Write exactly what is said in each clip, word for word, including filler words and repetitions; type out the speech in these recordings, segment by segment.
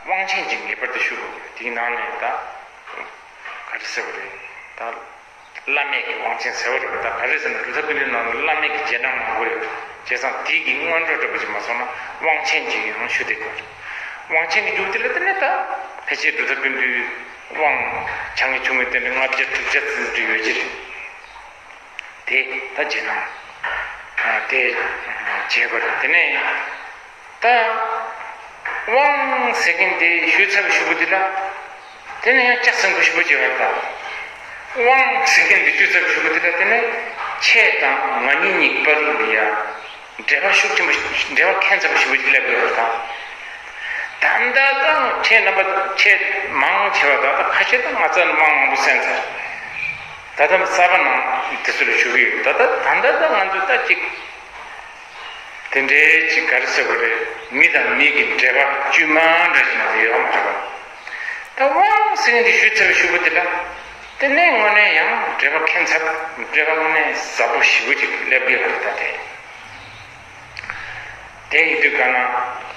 དབང་ཆེན་གྱིས་ངེས་པར་དུ་ཞུ་དགོས། དེའི་ནང་ནས་ད་ག་རེ་ཟེར་བ་རེད། ད་བླ་མེད་ཀྱི་དབང་ཆེན་ཟེར་བ་རེད། ད་ག་རེ་ཟེར་ན་གྲུབ་མཐའ་ཀུན་འདུས་ནང་ལ་བླ་མེད་ཀྱི་རྗེས་འབྲང་མང་པོ་ཡོད། བྱས་ཙང་དེ་གི་སྔོན་འགྲོ་འདྲ་པོ་ཅིག་མ་སོང་ན་དབང་ཆེན་གྱིས་ཡང་ཞུ་བདེ་དགོས། དབང་ཆེན་གྱི་རྒྱུ་དེ་ལ་བརྟེན་ནས་ད་ཕལ་ཆེར་གྲུབ་མཐའ་ཀུན་འདུས་དབང་བྱང་གི་ཆུང་ངུའི་རྟེན་འབྲེལ་ལྔ་བརྒྱ་དྲུག་བརྒྱ་ཙམ་ཅིག་ཡོད་ཀྱི་རེད། དེ་ད་རྗེས་འབྲང་དེ་བྱེད་དགོས་རེད། དེ་ནས། ད་དབང་ཟེར་མཁན་དེ་ཞུས་ཚར་བའི་གཞུག་གུ་དེ་ལ། དེ་ནས་ཡང་ལྕགས་སྲིན་པོ་ཞེ་པོ་ཅིག་ཡོད་པ། དབང་ཟེར་མཁན་དེ་ཞུས་ཚར་བའི་གཞུག་གུ་དེ་ལ་དེ་ནས་ཁྱེད་དང་ང་གཉིས་གཉིས་བར་ལ་ཡ་འབྲེལ་བ་ཤུགས་ཆེན་པོ། འབྲེལ་བ་ཁྱད་མཚར་པོ་ཞེ་པོ་ཅིག་སླེབས་ཡོད་པ་དང་། ད་ལྟ་དང་ཁྱེད་རྣམ་པ་ཁྱེད་མང་ཆེ་བ་ད་ལྟ་ཁ་ཤས་དང་ང་རྩ་ནས་དབང་མང་པོ་གསན་ཚར། ད་ལྟ་གསར་པ་ནང་དེ་ཚོ་ལ་ཞུ་གི་ཡོད། ད་ལྟ་ད་ལྟ་ད་ང་ཚོ་ད་ཅིག་དེ་འདྲའི་ཅིག་ག་རེ་ཟེར་དགོས་རེད། མི་དང་མི་གི་འབྲེལ་བ་དཀྱུས་མ་འདྲ་ཞིག་མ་གཏོགས་ཡོད་མ་རེད་པ། ད་དབང་ཟེར་མཁན་དེ་ཞུས་ཚར་བའི་གཞུག་གུ་དེ་ལ། དེ་ནས་དངོས་གནས་ཡང་འབྲེལ་བ་ཁྱད་མཚར། འབྲེལ་བ་དངོས་གནས་ཟབ་པོ་ཞེ་པོ་ཅིག་སླེབས་ཀྱི་ཡོད་རེད། ད་དེ། དེ་ཡིན་དུས་ག་ན་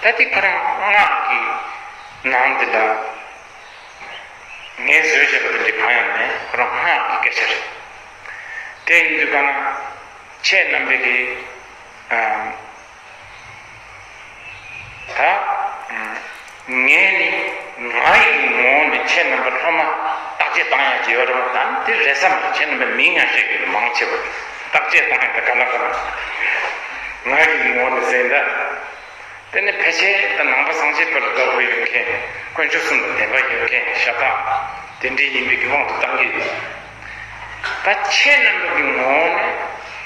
ད་དེ་ཁོ་རང་སྔགས་ཀྱི་ནང་འདི་ལ། ངས་བཟོས་བཞག་པ་དེ་འདྲ་གང་ཡང་མེད། ཁོ་རང་སྔགས་ཀྱི་སྐད་ཆ་རེད། དེ་ཡིན་དུས་ག་ན་ཁྱེད་རྣམ་པས་ཀྱི་ཨ། ད་ངས་ནི་ང་ཡི་ངོ་བོ་ནས་ཁྱེད་རྣམ་པ་སློབ་མ་བརྟག་དཔྱད་བཏང་ཡག་ཅིག་ཡོད་རེད་པ། ད་དེ་རེད་ས་མ་རེད། ཁྱེད་རྣམ་པས་མིང་ཡང་བཤད་ཀྱི་མང་ཆེ་བ་བརྟག་དཔྱད་བཏང་ཡག་དེ་ག་ན་ག་ན་ང་ཡི་ངོ་བོ་ནས་ཟེར་ད། དེ་ནི་ཕལ་ཆེར་ད་ནང་པ་སངས་རྒྱས་པ་ལ་དགའ་པོ་ཡོད་མཁན། དཀོན་མཆོག་གསུམ་ལ་དད་པ་ཡོད་མཁན་ཤ་སྟག་དེ་འདྲའི་ཡིན་པའི་གི་དབང་དུ་བཏང་གི་ཡོད། ད་ཁྱེད་རྣམ་པ་གི་ངོ་བོ་ནས་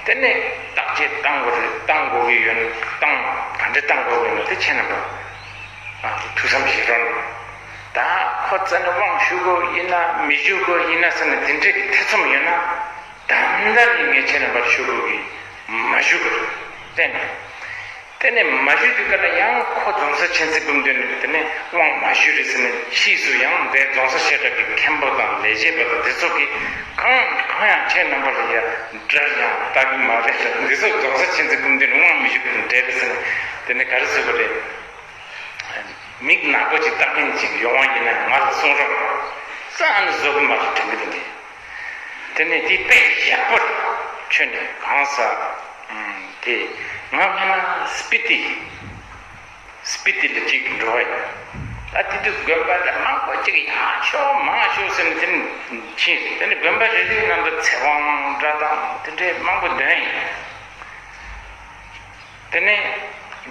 དེ་ནི་བརྟག་དཔྱད་བཏང་དགོས་རེད། བཏང་དགོས་ཀྱི་ཡོད་ན། བཏང་ག་འདྲ་བཏང་དགོས་ཀྱི་ཡོད་ན་དེ་ཁྱེད་རྣམ་པ་ང་ཚོ་ཐུགས་བསམ་བཞེས་རོགས་གནང་། ད་ཁོ་རྩ་ནས་དབང་ཞུ་དགོས་ཡིན་ན་མི་ཞུ་དགོས་ཡིན་ན་ཟེར་ནས་དེ་འདྲའི་གི་ཐེ་ཚོམ་ཡོད་ན། ད་ལྟ་ནས་ངས་ཁྱེད་རྣམ་པར་ཞུ་དགོས་ཀྱི་མ་ཞུ་དགོས་རེད། གཏན་ནས། དེ་ནས་མ་ཞུ་དུས་ཀ་ལ་ཡང་ཁོ་རྫོང་སར་མཁྱེན་བརྩེ་སྐུ་མདུན་ནས་དེ་ནས་དབང་མ་ཞུས་རེད་ཟེར་ནས་ཕྱིས་སུ་ཡང་འདས་རྫོང་སར་བཤད་གྲྭ་གི་མཁན་པོ་དང་ལས་བྱེད་པ་དང་དེ་ཚོ་གིས་གང་གང་ཡང་ཁྱེད་རྣམ་པ་ལ་ཡ་འདྲ་ཡང་ལྟ་གི་མ་རེད་ལ། འདི་ཚོ་རྫོང་སར་མཁྱེན་བརྩེ་སྐུ་མདུན་ནས་དབང་མི་ཞུ་གི་འདྲ་རེད་ཟེར་ནས་དེ་ནས་ག་རེ་ཟེར་དགོས་རེད། མིག་ནག་པོ་ཅིག་ལྟ་མཁན་ཅིག་ཡོང་བ་ཡིན་ན་ང་ལ་གསུང་རོགས། རྩ་ནས་བཟོ་གི་མ་རེད་དྲན་གི་འདུག་ངས། དེ་ནས་དེ་དཔེ་ཡག་པོ་རེད། ཁྱོད་ནས་གང་ཟག་དེ་ང་སྔོན་མ་སྤི་ཏི། སྤི་ཏི་ལ་ཅིག་འགྲོ་བ་ཡིན། ད་དེ་དུས་དགོན་པ་དེ་མང་པོ་ཅིག་ཡར་ཤོག་མར་ཤོག་ཟེར་ནས་དེ་ནས་ཕྱིན། དེ་ནས་དགོན་པ་རེ་རེའི་ནང་དུ་ཚེ་དབང་འདྲ་དང་དེ་འདྲའི་མང་པོ་འདོན་ཡིན། དེ་ནས་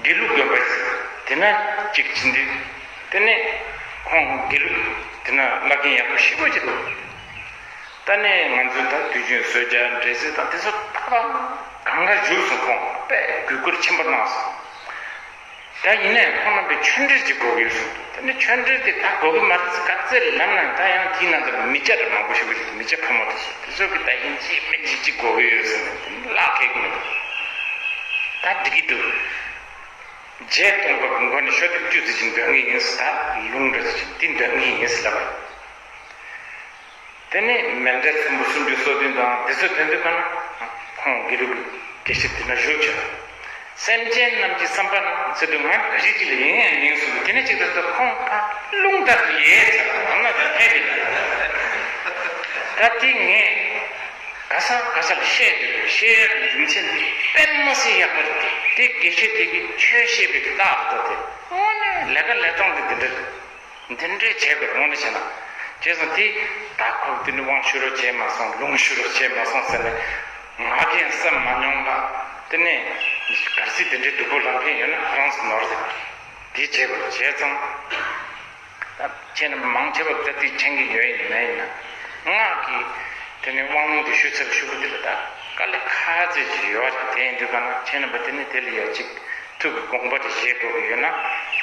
དགེ་ལུགས་དགོན་པ་ཞིག་དེ་ན་གཅིག་ཕྱིན་དུས། དེ་ནས་ཁོང་དགེ་ལུགས་དེ་ན་བླ་རྒན་ཡག་པོ་ཞེ་པོ་ཅིག་འདུག་ད་ནས་ང་ཚོས་ད་དུས་རྒྱུན་གསོལ་ཇ་འབྲས་སིལ་དང་དེ་ཚོ་ད་གང་ག་བཞུགས་སོང་། ཁོང་དཔེ་གུས་བཀུར་ཆེན་པོ་གནང་སོང་། ད་ཡིན་ན་ཡང་ཁོང་རྣམ་པས་ཆོས་འབྲེལ་ཅིག་དགོས་ཀྱི་ཡོད་གསུངས་འདུག་དེ་ནས་ཆོས་འབྲེལ་དེ་ད་དགོས་ཀྱི་མ་རེད་ཟེར། ག་ཚད་ལབ་ན་ད་ཡང་དེའི་ནང་དུ་མི་སྐྱ་རེ་མང་པོ་ཞིག་ཡོད་ཀྱི་འདུག་མི་སྐྱ་ཕོ་མོ་དེ་ཚོ། དེ་ཚོ་གིས་ད་ཡིན་གཅིག་མིན་གཅིག་ཅིག་དགོས་ཀྱི་ཡོད་ཟེར་ནས་དེ་ནས་ལག་ཁེལ་གྱི་མི་འདུག་ད་འགྲིག་གི་འདུག་བརྒྱད་སྟོང་པ་གི་མགོ་ནས་ཤོ་ལྡེབ་བཅུ་ཙམ་ཅིག་འདོན་གྱི་ཡིན་ཟེར། ད་ལུང་འདྲ་ཅིག་འདི་འདོན་གྱི་ཡིན་ཟེར་ལབ་པ་ཡིན། དེ་ནས་མཎྜལ་ཚོམ་བུ་སུམ་ཅུ་སོ་བདུན་དང་དེ་ཚོ་དོན་དུ་ག་ན་ཁོང་དགེ་ལུགས་དགེ་བཤེས་དེ་ན་བཞུགས་བྱས། སེམས་ཅན་རྣམས་ཀྱི་བསམ་པ་ནང་ཟེར་དུས་ང་ག་ཞིག་ཅིག་ལ་ཡིན་ཡང་ཡིན་གསུངས། དེ་ནས་ཅིག་ད་ལྟ་ཁོང་ད་རླུང་ལྟར་དུ་ཡལ་ཚར། ད་ན་ད་ཕེབས་པས། ད་དེ་ངས་ག་ས་ག་ས་ལ་བཤད་དུས་བཤད་ཡག་གི་རྒྱུ་མཚན་དེ་དཔེ་མི་སྲིད་ཡག་པོ་རེད། དེ་དགེ་བཤེས་དེ་གིས་ཆོས་བཤད་པའི་རྟགས་རེད། ད་དེ་དངོས་གནས་ལས་ཀ་ལས་སྟངས་དེ་འདི་འདྲ་རེད། འདི་འདྲའི་བྱས་པའི་དབང་དུ་བྱས་ན། བྱས་ཙང་དེ་ད་ཁོ་དེ་ནི་དབང་ཤོར་རོགས་བྱས་མ་སོང་། ལུང་ཤོར་རོགས་བྱས་མ་སོང་ཟེར་ནས་ང་རྒན་བསམ་མ་མྱོང་ལ། དེ་ནས་གལ་སྲིད་དེ་འདྲའི་སྡུག་པོ་ལབ་མཁན་ཡོད་ན་ཁོ་རང་ཚོ་ནོར་ཟིན་པ་རེད། དེ་བྱས་པར་བྱས་ཙང་ད་ཁྱེད་རྣམས་མང་ཆེ་བ་ད་དེ་མཁྱེན་གྱི་ཡོད་ཡིན་མེད་ཡིན་ན། སྔགས་ཀྱི་དེ་ནས་དབང་ལུང་དེ་ཞུ་ཚར་ཞུ་གི་འདི་ལ་ད་དཀའ་ལས་ཁག་ཙམ་ཞིག་ཡོད་རེད། དེ་ཡིན་དུས་ག་ན་ཁྱེད་རྣམ་པ་དེ་ནས་དེ་ལ་ཡ་གཅིག་ཐུགས་ཀྱི་དགོངས་པ་དེ་བཞེས་དགོས་ཀྱི་ཡོད་ན་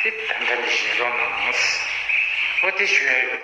དེ་ད་ལྟ་ནས་བཞེས་རོགས་གནང་། འོ་དེ་ཞུ་ཡ་ཡོད།